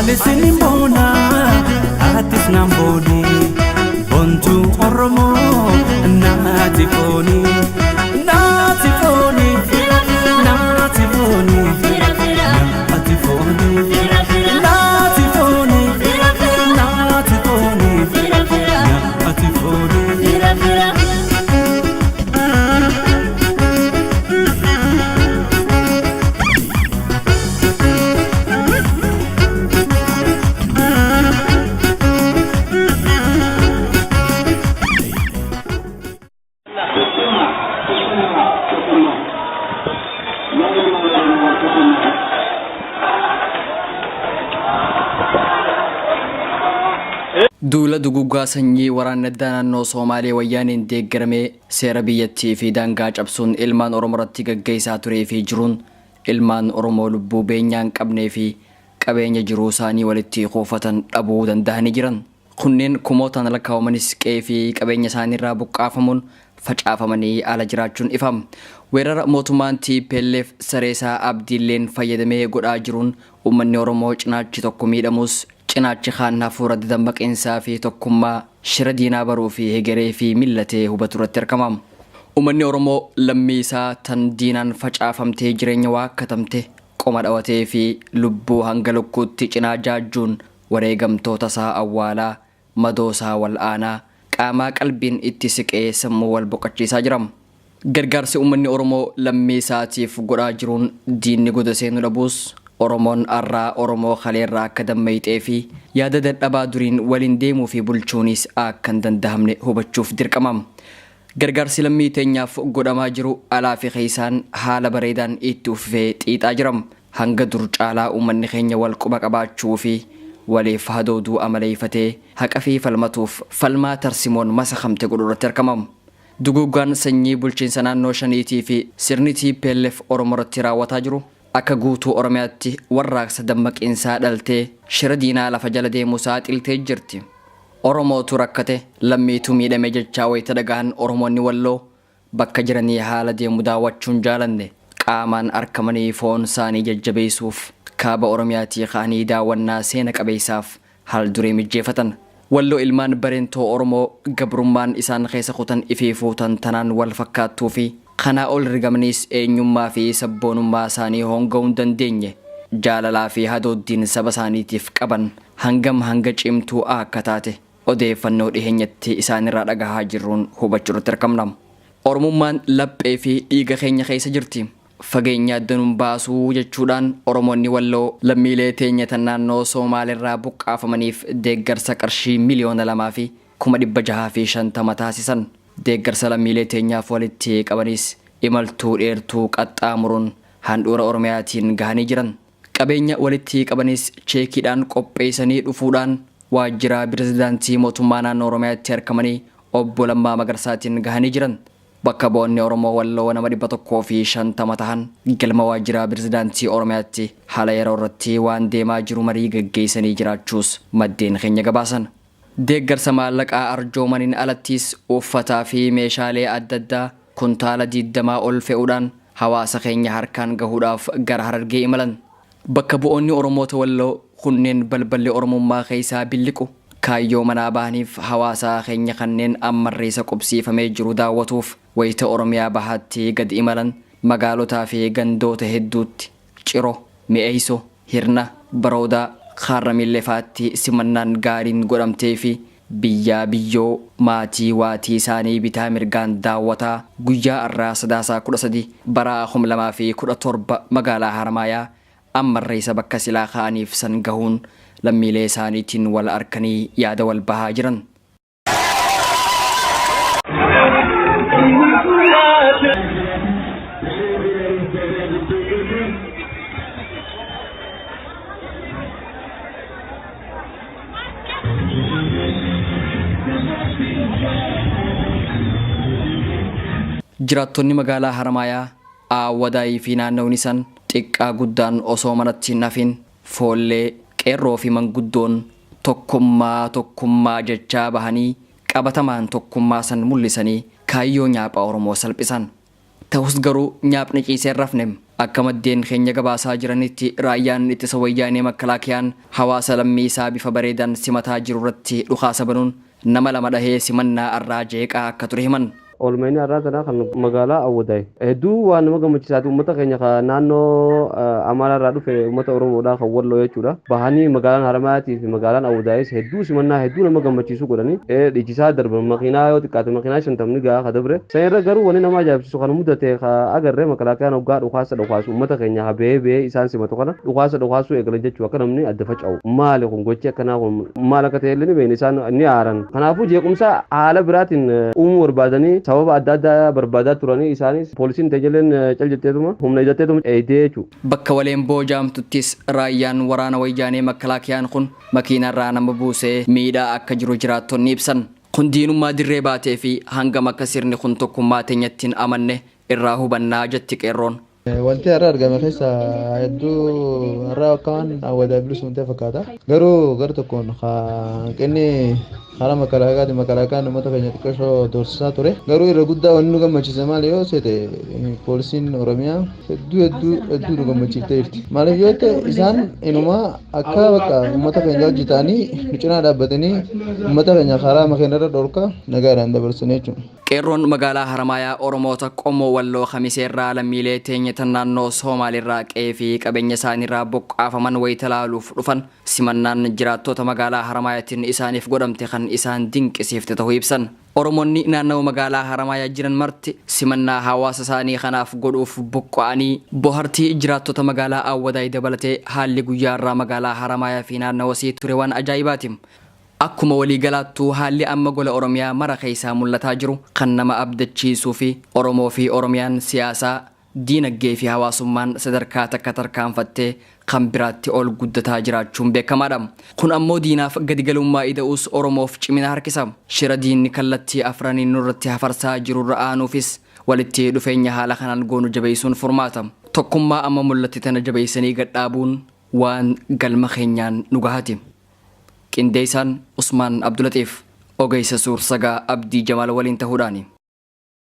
Ani sinin boona, atis naan booni. Bontuu Oromoo naati fooni. Naati fooni. Naati fooni. Naati fooni. Naati fooni. Naati fooni. Naati fooni. Duula duguuggaa sanyii waraanni addaa naannoo Soomaalee Wayyaaneen deeggaramee seera biyyattii fi daangaa cabsuun ilmaan Oromoo irratti gaggeessaa turee fi jiruun ilmaan Oromoo lubbuu beenyaa hin qabnee fi qabeenya jiruu isaanii walitti kuufatan dhabuu dandahanii jiran. Kunneen kumootaan lakkaawamanis qe'ee fi qabeenya isaaniirraa buqqaafamuun facaafamanii ala jiraachuun ifa. Weerara mootummaan tplf sareesaa Abdiilleen fayyadamee godhaa jiruun uummanni Oromoo cinaachi tokko miidhamus cinaachi kaan hafuura dadammaqiinsaa fi tokkummaa shira diinaa baruu fi hegeree fi millatee hubatu irratti argama. Uummanni Oromoo lammii isaa tan diinaan facaafamtee jireenya waakkatamte qoma dhawatee fi lubbuu hanga lukkuutti cinaa jaajjuun wareegamtoota isaa awwaalaa, madoo isaa wal'aanaa, qaamaa qalbiin itti siqee sammuu wal boqachiisaa jira. Gargaarsi uummanni Oromoo lammii isaatiif godhaa jiruun diinni goda seenuu dhabuus Oromoon arraa Oromoo kaleerraa akka dammayxee fi yaada dadhabaa duriin waliin deemuu fi bulchuunis akka hin dandahamne hubachuuf dirqama. Gargaarsi lammii teenyaaf godhamaa jiru alaa fi keessaan haala bareedaan itti ufifee xiixaa jira. Hanga dur caalaa uummanni keenya wal quba qabaachuu fi waliif hadooduu amaleeyfatee haqa fi falmatuuf falmaa tarsimoon masakamte godhu irratti argama. Duguuggaan sanyii bulchiinsa naannoo Shaniitii fi sirni tplf Oromoorratti raawwataa jiru akka guutuu Oromiyaatti warraaqsa dammaqiinsaa dhaltee shira diinaa lafa jala deemu saaxiltee jirti. Oromootu rakkate, lammiitu miidhame jechaa wayita dhagahan Oromoonni Walloo bakka jiranii haala deemu daawwachuun jaalanne. Qaamaan arkamanii foon saanii jajjabeessuuf kaaba Oromiyaatii ka'anii daawwannaa seena qabeessaaf haal duree mijjeefatan. Walloo ilmaan Bareentoo Oromoo gabrummaan isaan keessa kutan ifiifuu tan tanaan wal fakkaattuu fi kanaa ol rigamaniis eenyummaa fi sabboonummaa saanii hoonga'uu hin dandeenye. Jaalalaa fi hadooddiin saba saaniitiif qaban hangam hanga cimtuu aakka taate odeeffannoo dhiheenyatti isaanirraa dhagahaa jirruun hubachuurratti argamna. Oromummaan laphee fi dhiiga keenya keessa jirti. Fageenya adda nun baasuu jechuudhaan Oromoonni Walloo lammiilee teenya tan naannoo Soomaalirraa buqqaafamaniif deeggarsa qarshii 2,650,000 taasisan. Deeggarsa lammiilee teenyaaf walitti qabanis imaltuu dheertuu qaxxaamuruun handhuura Oromiyaatiin gahanii jiran. Qabeenya walitti qabanis cheekiidhaan qopheessanii dhufuudhaan waajjira pirezidaantii mootummaa naannoo Oromiyaatti argamanii obbo Lammaa Magarsaatiin gahanii jiran. Bakka bu'oonni Oromoo Walloo nama 150 tahan galma waajjira pirezidaantii Oromiyaatti haala yeroo irratti waan deemaa jiru marii gaggeessanii jiraachuus maddeen keenya gabaasan. Deeggarsa maallaqaa arjoomaniin alattis uffataa fi meeshaalee adda addaa kuntaala 20 ol fe'uudhaan hawaasa keenya harkaan gahuudhaaf gara Harargee imalan. Bakka bu'oonni Oromoota Walloo kunneen balballi Oromummaa keessaa billiqu kaayyoo manaa bahaniif hawaasa keenya kanneen ammarreessa qubsiifamee jiru daawwatuuf wayita Oromiyaa bahaatti gad imalan magaalotaa fi gandoota hedduutti Ciro, Mi'eeyso, Hirna, Baroodaa, Kaarramiillefaatti simannaan gaariin godhamtee fi biyyaa biyyoo maatii waatii isaanii bitaa mirgaan daawwataa guyyaa arraa Sadaasaa 13 baraa 2017 magaalaa Haramaayaa ammarreessa bakka silaa ka'aniif san gahuun lammiilee isaaniitiin wal arkanii yaada wal bahaa jiran. Jiraattonni magaalaa Haramaayaa, Aawwadaayii fi naannawni san xiqqaa guddaan osoo manatti hin hafin Foollee, qeerroo fi manguddoon tokkummaa tokkummaa jechaa bahanii qabatamaan tokkummaa san mul'isanii kaayyoo nyaapha Oromoo salphisan. Tahus garuu nyaapni ciisee hin rafne. Akka maddeen keenya gabaasaa jiranitti raayyaan ittisa wayyaanee makkalaakiyaan hawaasa lammii isaa bifa bareedaan simataa jiru irratti dhukaasa banuun nama 2 dhahee simannaa arraa jeeqaa akka ture himan. Oolmayni har'aa tanaa kan magaalaa Awwadaay hedduu waan nama gammachiisaati. Uummata keenya kan naannoo Amaaraa irraa dhufe, uummata Oromoodhaa kan Walloo jechuudha. Bahanii magaalaan Haramaatii fi magaalaan Awwadaayis hedduu simannaa hedduu nama gammachiisu godhanii dhiichisaa darban. Makiinaa yoo xiqqaate makiinaa 50 gahaa ka dabre. San irra garuu wanni nama ajaa'ibsiisu kan mudate ka agarre, makalaakayaan hoggaa dhukaasa dhukaasu uummata keenya ha bahee bahee isaan simatu kana dhukaasa dhukaasuu eegalan jechuudha, akka namni adda faca'u. Maali kun? Gochi akkanaa kun maal akka ta'e illee ni beekne. Isaan ni aaran. Kanaafuu jeequmsa haala biraatiin uumuu barbaadanii sababa adda addaa barbaadaa turanii. Isaanis poolisiin tajaajilleen cal jetteetuma humna hidhatteetuma eegdee jechuudha. Bakka waleen boojaamtuttis raayyaan waraana wayyaanee makkalaakiyaan kun makiinarraa nama buusee miidhaa akka jiru jiraattonni ibsan. Kun diinummaa dirree baatee fi hangam akka sirni kun tokkummaa teenyatti hin amanne irraa hubannaa jetti qeerroon. Wanti har'a argame keessa hedduu har'a akka waan Awwadaa bilisumtee fakkaata. Garuu gara tokkoon hanqinni karaa makalaakaati, makalaakaan uummata keenya xiqqeeshoo doorsisaa ture. Garuu irra guddaa wanni nu gammachiise maali yoo seete, poolisiin Oromiyaa hedduu hedduu hedduu nu gammachiiftee jirti. Maaliif yoo ta'e, isaan inumaa akka bakka uummata keenya hojjetanii nu cinaa dhaabbatanii uummata keenya karaa makiinarra dhorka nagaadhaan dabarsanii jechuudha. Qeerroon magaalaa Haramaayaa Oromoota qomoo Walloo Kamiseerraa lammiilee teenya tan naannoo Soomaalirraa qe'ee fi qabeenya isaaniirraa buqqaafaman wayita laaluuf dhufan simannaan jiraattota magaalaa Haramaayatiin isaaniif godhamte kan isaan dinqisiifte ta'uu ibsan. Oromoonni naannawa magaalaa Haramaayaa jiran marti simannaa hawaasa isaanii kanaaf godhuuf buqqa'anii bohartii jiraattota magaalaa Awwadaay dabalatee haalli guyyaa irraa magaalaa Haramaayaa fi naannawasii ture waan ajaa'ibaati. Akkuma waliigalaattuu haalli amma gola Oromiyaa mara keessaa mul'ataa jiru kan nama abdachiisuu fi Oromoo fi Oromiyaan siyaasaa, diinaggee fi hawaasummaan sadarkaa takka tarkaanfattee kan biraatti ol guddataa jiraachuun beekamaadha. Kun ammoo diinaaf gadigalummaa ida'uus Oromoof cimina harkisa. Shira diinni kallattii afraniin nurratti hafarsaa jirurra aanuufis walitti dhufeenya haala kanaan goonu jabeessuun furmaata. Tokkummaa amma mul'atte tana jabeessanii gadhaabuun waan galma keenyaan nu gahati. Qindeessaan Usmaan Abdulaxiif, ogeessa suur-sagaa Abdii Jamaal waliin ta'uudhaani.